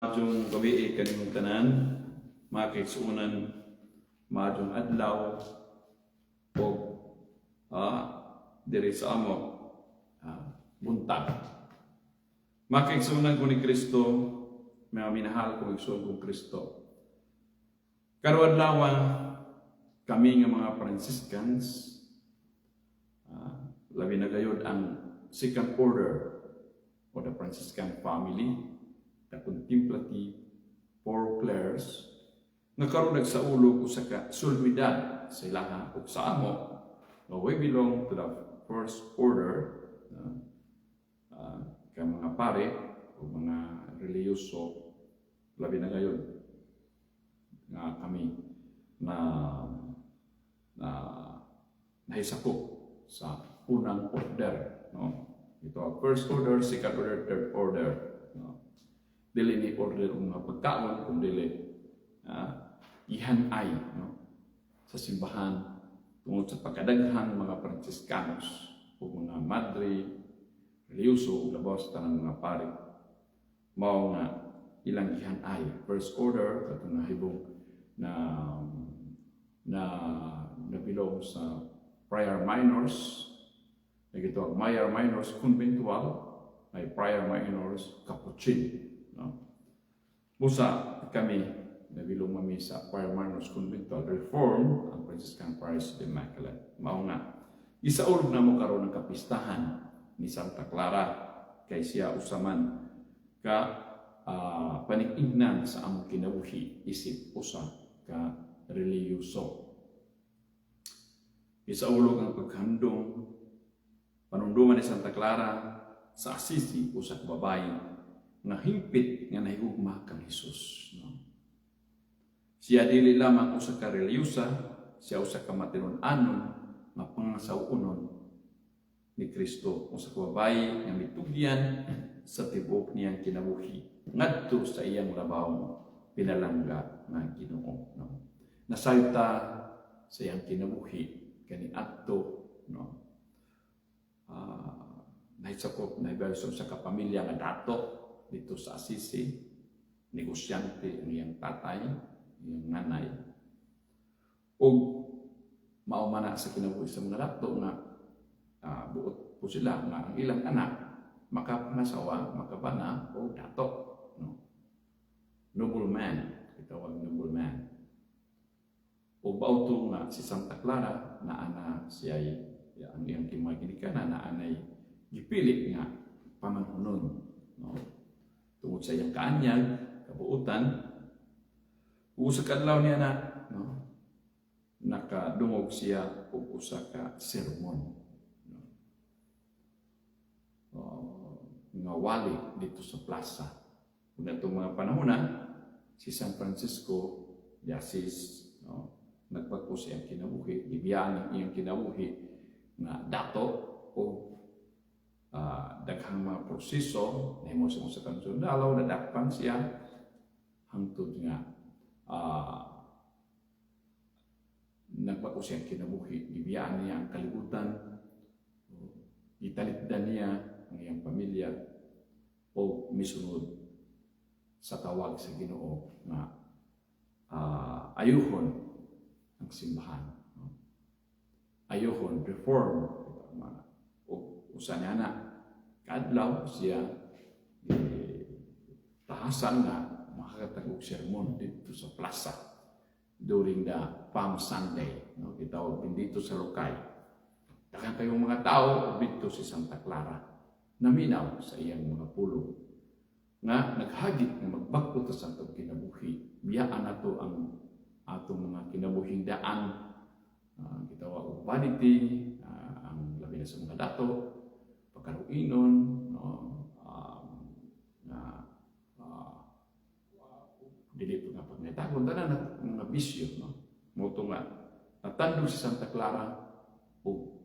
Maayong gabii kaninyong tanan, mga kaigsuonan, maayong adlaw o diri sa amo buntag. Mga kaigsuonan ko ni Kristo, mga minahal kong igsuon kong Kristo. Karong adlaw, kami nga mga Franciscans, labi na gayod ang Second Order o the Franciscan Family, the Contemplative Poor Clares, nga karon nagsaulog usa ka solemnidad sa ilaha ug sa amo nga we belong to the First Order, kay mga pare o mga relihiyoso, labi na gayod nga kami na na nahisakop sa unang order, no? Ito ang First Order, Second Order, Third Order, no? Dili ni order ang mga pagkaon kung dili gihan-ay, no, sa simbahan tungod sa pagkadaghang mga Franciscanos o mga madre relihiyoso ug labaw sa tanang mga pare, mao nga ilang gihan-ay First Order, katong nahibong na na nabilong sa Friar Minors, nagitawag Friar Minors Conventual, may Friar Minors Capuchin, no? Busa kami nabilong mami sa Friar Minors Conventual Reform, ang Franciscan Friars de Immaculate. Mao nga isaulog namo karon ang kapistahan ni Santa Clara kay siya usa man ka panig-ingnan sa among kinabuhi isip usa ka relihiyoso. Isaulog ang paghandong panumduman ni Santa Clara sa Assisi, usa ka babayi nga hingpit nga nahigugma kang Hesus, no? Siya dili lamang usa ka relihiyosa, siya usa ka matinud-anon nga pangasaw-onon ni Kristo, usa ka babayi nga mitugyan sa tibuok niyang kinabuhi ngadto sa iyang labaw pinalangga nga Ginoo, no? Nasayod ta sa iyang kinabuhi kaniadto, no, nahisakop nahibaw sa kapamilya nga dato dito sa Assisi, negosyante ang iyang tatay, iyang nanay. Ug mao man na sa kinabuhi sa mga dato nga buot po sila nga ang ilang anak makapangasawa, makabana o dato, no? Nobleman, gitawag nobleman. Ug bauto nga si Santa Clara na ana siya ang iyang mga ginikanan na anay gipili nga pamanhunon, no, tungod sa iyang kaanyag, kabuutan. Ug sa kadlaw niya na, no, nakadungog siya og usa ka sermon, no, nga wali dito sa plaza. Ug atong mga panahon na si San Francisco de Asis, no, nagbag-o sa iyang kinabuhi, gibiyaan ang iyang kinabuhi nga dato o daghang mga proseso nahimo sa usa ka sundalo, nadakpan siya hangtod nga nagbag-o siyang kinabuhi, gibiyaan niya ang kalibutan, gitalikdan niya ang iyang pamilya o misunod sa tawag sa Ginoo nga ayuhon ang simbahan, no? Ayuhon, reform o usa niya na kaadlaw siya tahasan nga makakatag og sermon dito sa plaza during the Palm Sunday, no, gitawag din dito sa Lokay. Daghan kayong mga tao ug dito si Santa Clara naminaw sa iyang mga pulong nga naghagit nga magbag-o ta sa atong kinabuhi, biyaan nato ang atong mga kinabuhing daan, gitawag og vanity, ang labi na sa mga dato, pagkaruinon, no, nga dili pa nga pagngitagon, tanan na mga bisyo, no? Mao to nga natandog si Santa Clara ug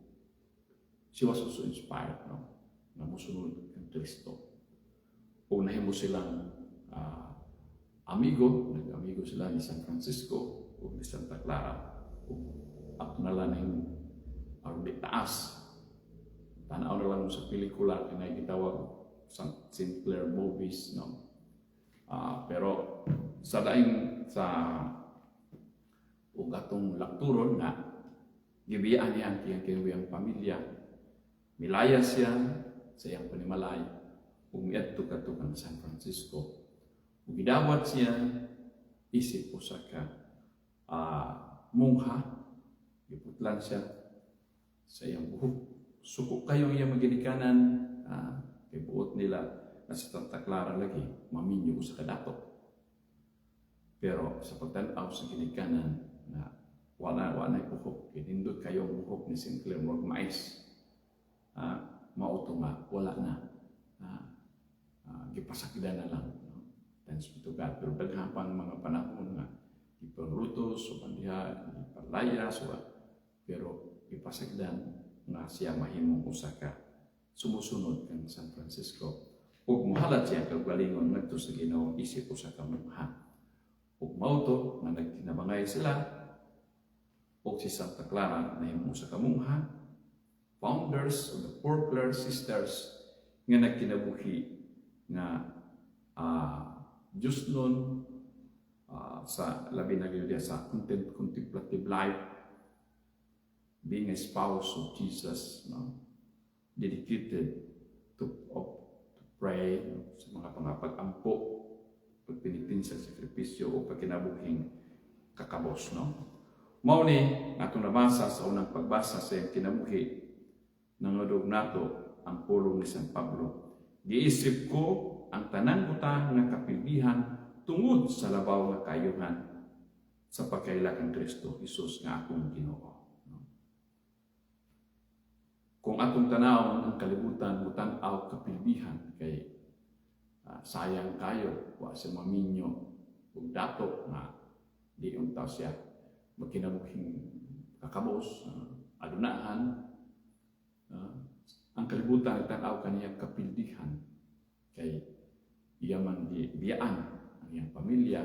she was also inspired, no, nga mosunod kang Kristo ug nahimo silang amigo, nag-amigo sila ni San Francisco ug ni Santa Clara ug ato na lang nahimo aron di taas. Tanaw na lang sa pelikula kanay gitawag Sinclair movies, no? Pero sa daing sa ug atong lakturon nga gibiyaan niya ang iyang kinabuhing pamilya. Milaya siya sa iyang panimalay ug miadto kadto kang San Francisco. Ug gidawat siya isip usa ka mungha, giputlan siya sa iyang buhok. Suko kaayo iyang mga ginikanan, kay buot nila na sa Santa Clara lagi maminyo sa kadato. Pero sa pagtan-aw sa ginikanan na wala buhok, kay nindot kaayo ang buhok ni Sinclair, murag mais. Mao to nga wala na. Gipasakda na lang. No? Thanks be to God. Pero daghan pang mga panahon nga gipangrutos o diha, gipalayas o pero gipasagdan nga siya mahimong usa ka sumusunod kang San Francisco. Ug muhalad siya kaugalingon ngadto sa Ginoo isip usa ka mungha. Ug mao to nga nagtinabangay sila ug si Santa Clara nahimong usa ka mungha, founders of the Poor Clare Sisters nga nagkinabuhi nga Diyos nun sa labi na gyud sa contemplative life, being a spouse of Jesus, no, dedicated to pray, no, sa mga pangapag-ampo, pagpenitensya, sakripisyo o pagkinabuhing kakabos, no. Mao ni atong nabasa sa unang pagbasa sa iyang kinabuhi, nangadog nato ang pulong ni San Pablo. "Giisip ko ang tanang butang nga kapildihan tungod sa labaw nga kayuhan sa pagkaila kang Kristo Jesus nga akong Ginoo." No? Kung atong tanawon ang kalibutan, mutan-aw kapildihan kay sayang kaayo wa sa maminyo ug dato nga di unta siya magkinabuhing kakabos, adunahan. Ang kalibutan nagtan-aw kaniya kapildihan kay iya man di biyaan ang iyang pamilya.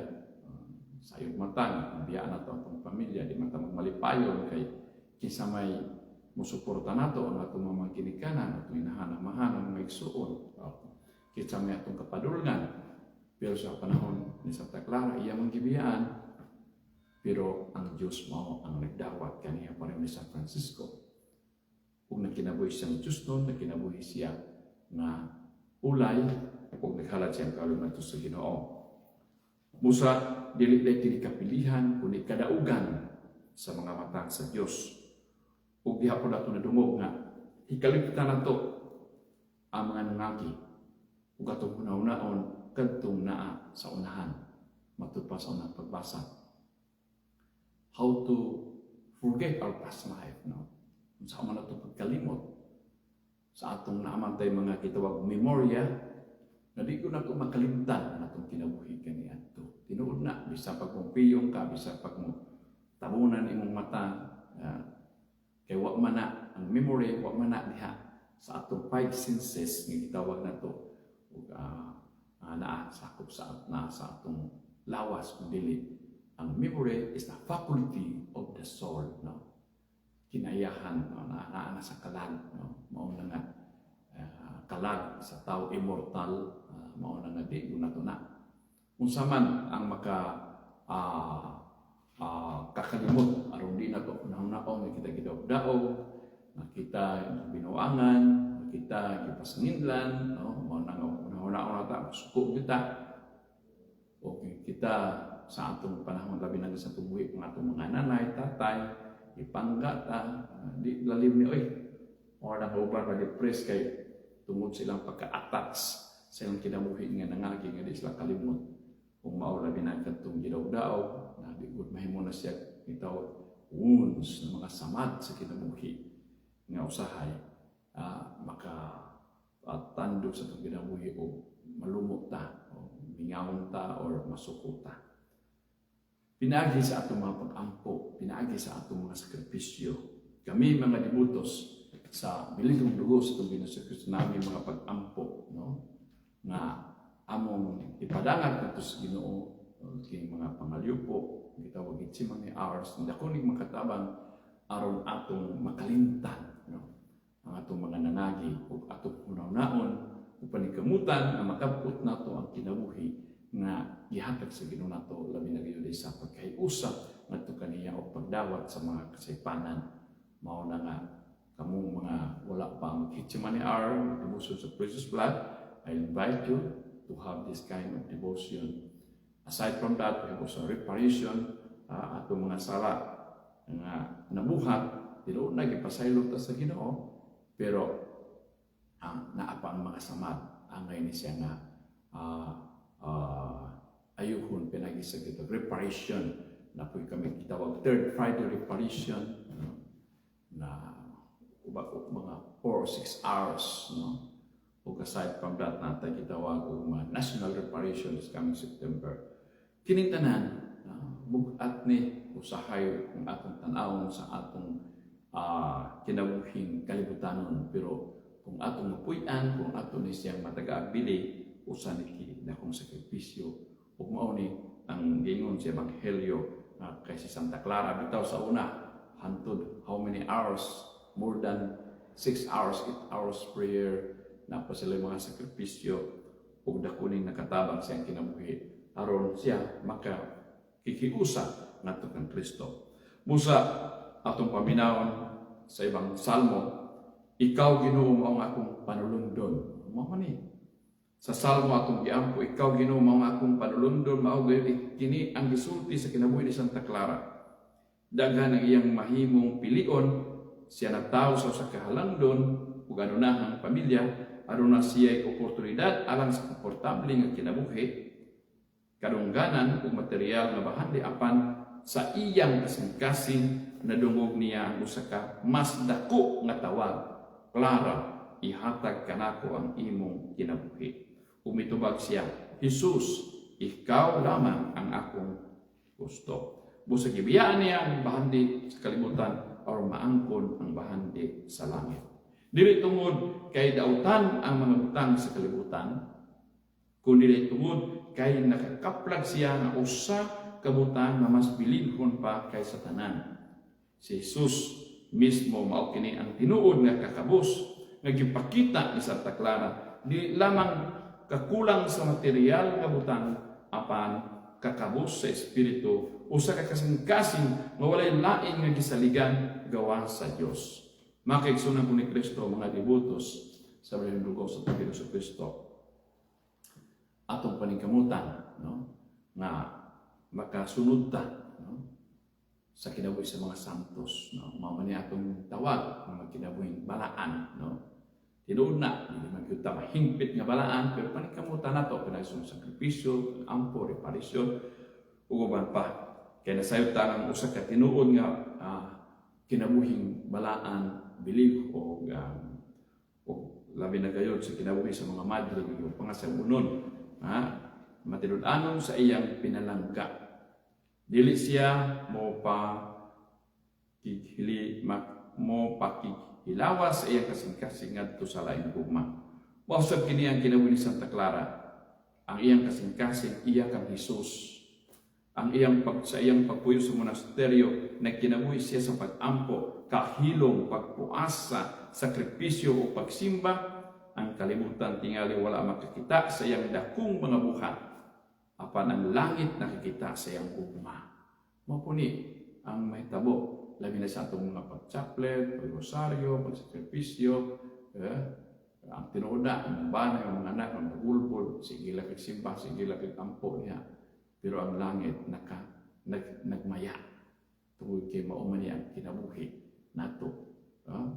Sayong mata biyaan nato ang atong pamilya, di man ta magmalipayon kay kinsa may musuporta nato? Ang atong mga ginikanan, atong inahan, amahan, ang mga igsuon, kinsa may atong kapadulngan? Pero sa panahon ni Santa Clara, iya man gibiyaan, pero ang Diyos mao ang nagdawat kaniya pareho ni San Francisco. Ug nagkinabuhi siyang Diyos nun, nagkinabuhi siya nga ulay, ug naghalad siyang kaugalingon sa Ginoo. Musa, dili day kini kapilihan, kundi kadaugan sa mga mata sa Dios. Ug diha po nato nadungog nga hikalimtan nato ang mga nangagi ug atong hunahunaon kadtong naa sa unahan, matud pa sa unang pagbasa. How to forget our past life, no? Unsa man ato pagkalimot sa atong naamantay mga gitawag memorya na di ko na ito makalimtan ang atong kinabuhi kaniadto. Tinuod na, bisa pag piyong ka, bisa pag mo tabunan imong mata, kay wa man na ang memory, wa man na diha sa atong five senses nga gitawag nato ug naa sakop sa na sa atong lawas, kung dili ang memory is the faculty of the soul, no, kinayahan, no, na naa na sa kalag, no. Mao na nga kalag sa tao immortal, mao na nga di na to na unsa man ang maka kakalimot aron di na to hunahunaon nga kita gidaog-daog, nga kita binuangan, nga kita gipasanginlan, no. Mao na nga hunahunaon na ta, suko kita o kita sa atong panahon, labi na sa tumuhi ng atong mga nanay, tatay, ipangga ta, di lalim ni oy. Or nang uban ma-depress kay tungod silang pagka-attach sa ilang kinabuhi nga nangagi nga di sila kalimot. Kung mao labi na kadtong gidaog-daog, na di gud mahimo na siya gitawag wounds na mga samad sa kinabuhi nga usahay maka tandog sa atong kinabuhi o malumot ta o mingawon ta or masuko ta. Pinaagi sa atong mga pag-ampo, pinaagi sa atong mga sakripisyo. Kami mga devotos sa bilidong dugo sa atong Ginoo sa Kristo nami mga pag-ampo, no? Nga among ipadangat kadto sa Ginoo kini mga pangalyupo, gitawag Gethsemane hours, dako ning makatabang aron atong makalimtan, no, ang atong mga nangagi ug atong hunahunaon ug paningkamutan nga makabot nato ang kinabuhi. nga gihatag sa Ginoo nato, labi na gyud sa pagkahiusa ngadto kaniya o pagdawat sa mga kasaypanan. Mao na nga kamong mga wala pa mag-Gethsemane Hour, devotion sa Precious Blood, I invite you to have this kind of devotion. Aside from that, we have also reparation, atong mga sala nga nabuhat, tinuod na gipasaylo ta sa Ginoo, pero naa pa ang mga samad angay ni siya nga ayuhon pinagi sa gito reparation na po kami gitawag Third Friday reparation, no? Na uba mga 4 or 6 hours, no? Ug aside from that, natay gitawag og mga national reparation this coming September. Kining tanan bug-at ni usahay kung atong tan-awon sa atong kinabuhing kalibutanon, pero kung atong mapuy-an, kung ato ni siyang matagaabili, usa ni ki dakong sakripisyo. Ug mao ni ang giingon sa ebanghelyo nga kay si Santa Clara bitaw sa una hantod how many hours, more than 6 hours, 8 hours prayer na pa sila mga sakripisyo, ug dako ning nakatabang sa iyang kinabuhi aron siya maka kikiusa ngadto kang Kristo. Busa atong paminawon sa ibang salmo, "Ikaw, Ginoo, mao ang akong panulundon." Mao ni. Sa salmo atong giampo, "Ikaw, Ginoo, mao ang akong panulundon," mao gayud kini ang gisulti sa kinabuhi ni Santa Clara. Daghan ang iyang mahimong pilion, siya natawo sa usa ka halangdon ug anunahang pamilya, aduna siya oportunidad alang sa komportable nga kinabuhi, kadungganan ug material nga bahandi, apan sa iyang kasing-kasing nadungog niya ang usa ka mas dako nga tawag: "Clara, ihatag kanako ang imong kinabuhi." Ug mitubag siya, "Jesus, ikaw lamang ang akong gusto." Busag gibiyaan niya ang bahandi sa kalibutan aron maangkon ang bahandi sa langit. Dili tungod kay dautan ang mga butang sa kalibutan, kundi tungod kay nakakaplag siya nga usa ka butang nga mas bilinhon pa kaysa tanan. Si Jesus mismo. Mao kini ang tinuod nga kakabos nga gipakita ni Santa Clara. Di lamang kakulang sa material nga butang, apan kakabos sa espiritu, usa ka kasing-kasing nga walay lain nga gisaligan gawas sa Dios. Mga kaigsunan ko ni Kristo, mga debotos sa Barahenong Dugo sa atong Ginoong Kristo, atong paningkamutan, no, nga makasunod ta, no, sa kinabuhi sa mga santos, no? Mao man ni atong tawag, mga kinabuhing balaan, no? Tinuod na dili man gyud ta mahingpit nga balaan, pero paningkamutan nato pinagi sa sakripisyo, ampo, reparasyon ug uban pa, kay nasayod ta ang usa ka tinuod nga kinabuhing balaan, belief o labi na gayod sa kinabuhi sa mga madre yung pangasabunon, ha, matinud-anon sa iyang pinalangga. Dili siya mo pa kighili mo pakighilawas sa iyang kasing-kasing ngadto sa laing gugma. Mao sab kini ang kinabuhi ni Santa Clara. Ang iyang kasing-kasing iya kang Hesus. Ang iyang pag, sa iyang pagpuyo sa monasteryo, nagkinabuhi siya sa pag-ampo, kahilom, pagpuasa, sakripisyo o pagsimba. Ang kalibutan tingali wala makakita sa iyang dakong mga buhat, apan ang langit nakikita sa iyang gugma. Mao po ni ang mahitabo labi na sa atong mga pag-chaplet, pag-rosaryo, pagsakripisyo, eh, ang tinuod na, ang bana, ang mga anak, ang nagulbod, sige lang kag simba, sige lang kag ampo niya. Pero ang langit nagmaya tungod kay mao man ni ang kinabuhi nato.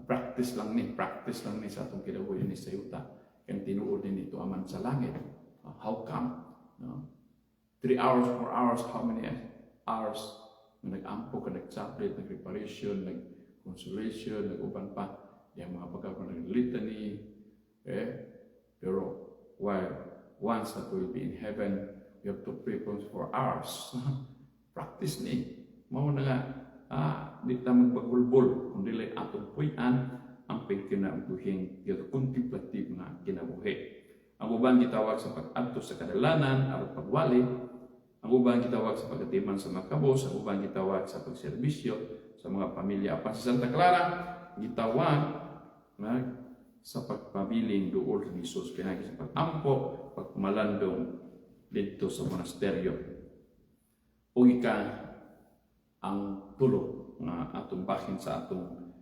Practice lang ni, practice lang ni sa atong kinabuhi ni sa yuta. Kang tinuod din ito aman sa langit. How come? No? 3 hours, 4 hours, how many hours na nag-ampo ka, nag-chaplet, nag-reparation, nag-consolation, nag-uban pa, yung mga pagkakaroon ng litany, eh, pero while once that we will be in heaven, we have to pray for 4 hours. Practice ni. Mao na nga, di ta magbagulbol, kung dili atong puy-an ang pagkinabuhing yung contemplative nga kinabuhi. Ang uban gitawag sa pag-adto sa kadalanan aron pagwali, ang uban gitawag sa pagatiman sa makabos, ang uban gitawag sa pagserbisyo sa mga pamilya. Apan si Santa Clara gitawag na sa pagpabiling duol ni Jesus pinagi sa pag-ampo, pagmalandong didto sa monasteryo. Ug ika ang tulo nga atong bahin sa atong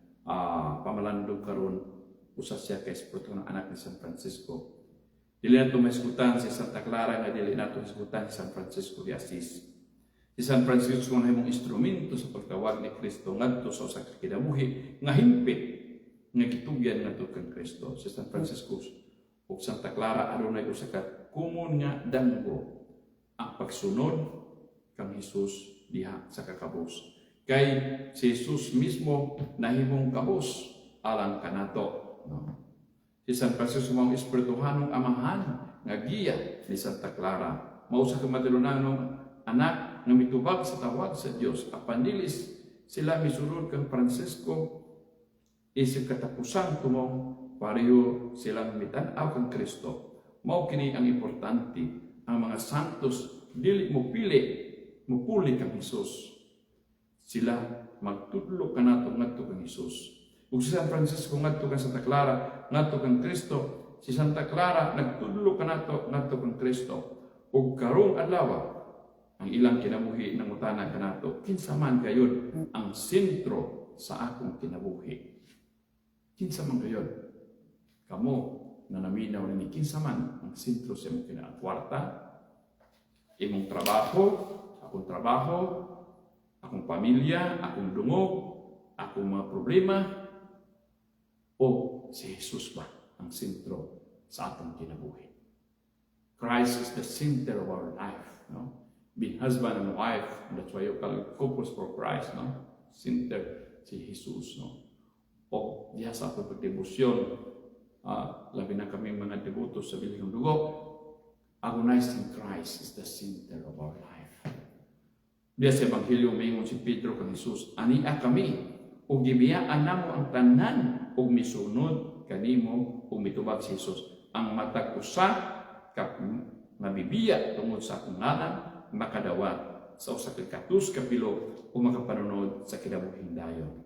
pamalandong karon, usa siya ka espirituhanong anak ni San Francisco. Dili nato mahisgutan si Santa Clara nga dili nato hisgutan si San Francisco de Asis. Si San Francisco nahimong instrumento sa pagtawag ni Kristo ngadto sa usa ka kinabuhi nga himpit nga gitugyan ngadto kang Kristo. Si San Francisco ug Santa Clara adunay usa ka common nga danggo, ang pagsunod kang Hesus diha sa kakabus. Kay si Jesus mismo nahimong kabus alang kanato. No? Si San Francisco mao espirituhanong amahan nga giya ni Santa Clara. Mao usa ka madilunanong anak nga mitubag sa tawag sa Dios. Apan dili sila misunod kang Francisco isip katapusan tumong pareho silang mitan-aw kang Kristo. Mao kini ang importante. Ang mga santos dili mo pili, mupuli kang Hesus. Sila magtudlo kanato ngadto kang Hesus. Ug si San Francisco ngadto kang Santa Clara, ngadto kang Kristo. Si Santa Clara nagtudlo kanato ngadto kang Kristo. Ug karong adlaw, ang ilang kinabuhi nangutana kanato, kinsa man gayud ang sentro sa akong kinabuhi? Kinsa man gayud? Kamo na naminaw nini, kinsa man ang sentro sa imong kinabuhi? Kwarta, imong trabaho, akong trabaho, akong pamilya, akong dungog, akong mga problema, o si Jesus ba ang sentro sa atong kinabuhi? Christ is the center of our life, no? Being husband and wife, that's why you call it couples for Christ, no? Center si Jesus, no? O diha sa atong pagdebosyon, labi na kami mga deboto sa Bilihong Dugo, agonizing Christ is the center of our life. Diha sa Ebanghelyo, mingon si Pedro kang Jesus, "Ania kami, ug gibiyaan namo ang tanan ug misunod kanimo." Ug mitubag si Jesus, "Ang matag usa ka mabibiya tungod sa akong ngalan makadawat sa 100 ka pilo o makapanunod sa kinabuhing dayon."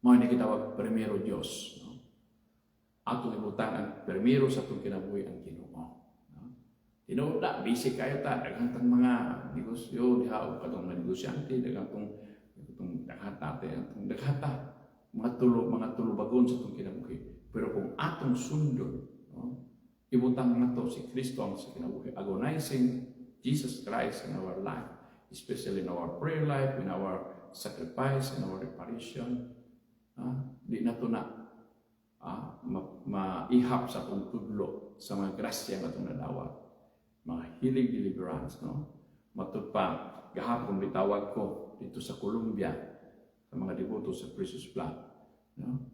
Mao ni gitawag primero Dios, no? Atong ibutang ang primero sa atong kinabuhi ang Ginoo. No? Tinuod na, busy kayo ta, daghan tang mga negosyo diha o katong mga negosyante, daghan tong itong daghan tate, atong daghan ta mga tulubagon sa atong kinabuhi. Pero kung atong sundon, no, ibutang nato si Kristo ang sa kinabuhi, agonizing Jesus Christ in our life, especially in our prayer life, in our sacrifice, in our reparation, di nato na maihap sa atong tudlo sa mga grasya nga atong nadawat. Mga healing deliverance, no? Matud pa, gahapon bitawag ko dito sa Colombia sa mga deboto sa Precious Blood. No?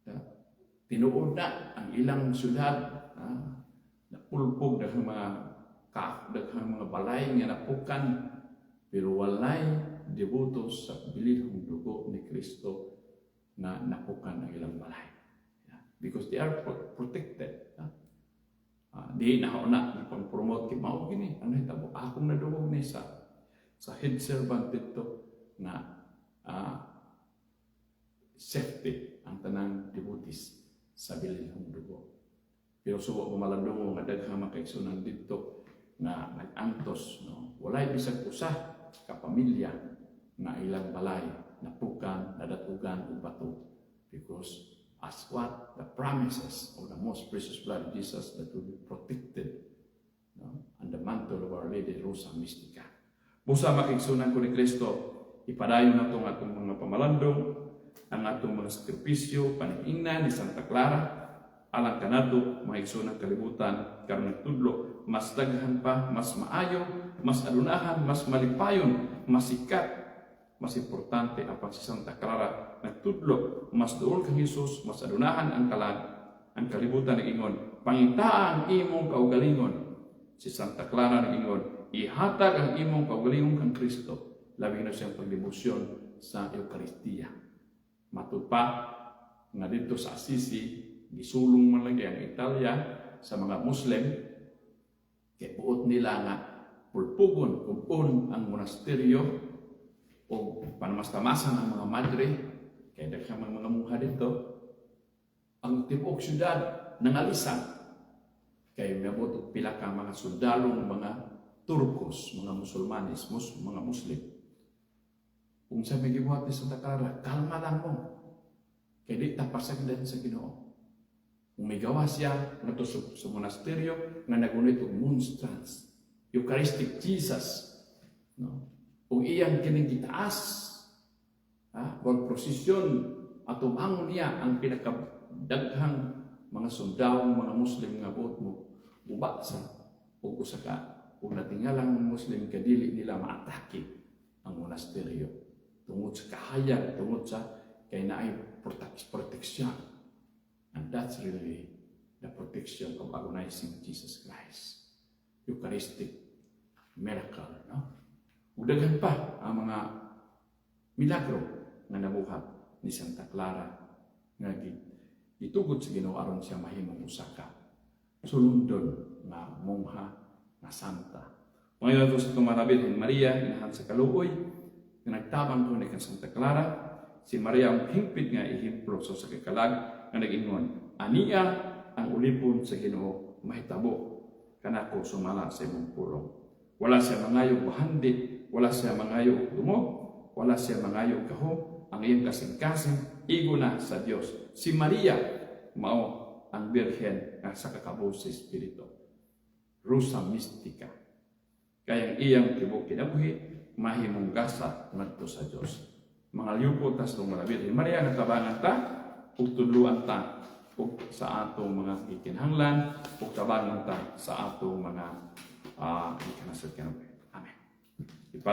Yeah. Tinuod na ang ilang syudad, napulpog, daghang mga balay nga napukan, pero walay deboto sa bilihong dugo ni Kristo na napukan ang ilang balay. Yeah. Because they are protected. Yeah. Di na na pang promote kay mao gini ang nahitabo akong nadungog ni sa head servant dito na safety ang tanang devotees sa bilihong dugo. Pero subo ko malandungo nga daghang mga kaigsunan dito nga nag-antos, no? Walay bisag usa ka pamilya nga ilang balay napukan, nadatugan og bato because as what the promises of the most precious blood of Jesus that will be protected, no? And the mantle of Our Lady Rosa Mystica. Busa, mga kaigsunan ko ni Kristo, ipadayon nato ang atong mga pamalandong, ang atong mga sakripisyo, paningnan ni Santa Clara, alang kanato, mga igsoon kalibutan, karon nagtudlo, mas daghan pa, mas maayo, mas adunahan, mas malipayon, mas sikat, mas importante apan si Santa Clara nagtudlo, mas duol kang Jesus, mas adunahan ang kalag, ang kalibutan nag-ingon, "Pangitaa ang imong kaugalingon." Si Santa Clara nag-ingon, "Ihatag ang imong kaugalingon kang Kristo," labi na siyang pagdebosyon sa Eukaristiya. Matud pa nga dito sa Assisi, gisulong man lagi ang Italia sa mga Muslim, kay buot nila nga pulpugon kung ang monasteryo o panamastamasan ang mga madre kay daghang mga mungha dito. Ang tibuok syudad nangalisan. Kay miabot og pila ka mga sundalong mga Turkos, mga Musulmanes, mga Muslim. Kung sa may gibuhat ni Santa Clara, kalma lang mo. Kay di ta pasagdan sa Ginoo. Kung may gawa siya ngadto sa monasteryo nga nagunit og monstrance, Eucharistic Jesus, no? Ug iyang kining gitaas, ha, wag prosesyon atubangon niya ang pinakadaghang mga sundalong mga Muslim nga buot mo uba sa ug usa ka ug natingalang Muslim kadili nila maatake ang monasteryo tungod sa kahayag, tungod sa kay naay protection. And that's really the protection of agonizing Jesus Christ, Eucharistic miracle, no? Ug daghan pa ang mga milagro nga nabuhat ni Santa Clara nga gitugot sa Ginoo aron siya mahimong usa ka sulundon nga mongha nga santa. Pangayo nato sa atong Birhen Maria, Inahan sa Kaluoy, nga nagtabang ko ni kang Santa Clara. Si Maria ang hingpit nga ehemplo sa usa ka kalag nga nag-ingon, "Ania ang ulipon sa Ginoo, mahitabo kanako sumala sa imong pulong." Wala siya mangayo bahandi, wala siya mangayo dungog, wala siya mangayo gahom, ang iyang kasing-kasing igo na sa Dios. Si Maria mao ang birhen nga sa kakabos sa Espiritu. Rosa Mystica. Kay ang iyang tibuok kinabuhi mahimong gasa ngadto sa Dios. Mga liyupo tas atong Birhen Maria nga tabangan ta ug tudluan ta ug sa atong mga gikinahanglan ug tabangan ta sa atong mga gikanasad kinabuhi. Amen.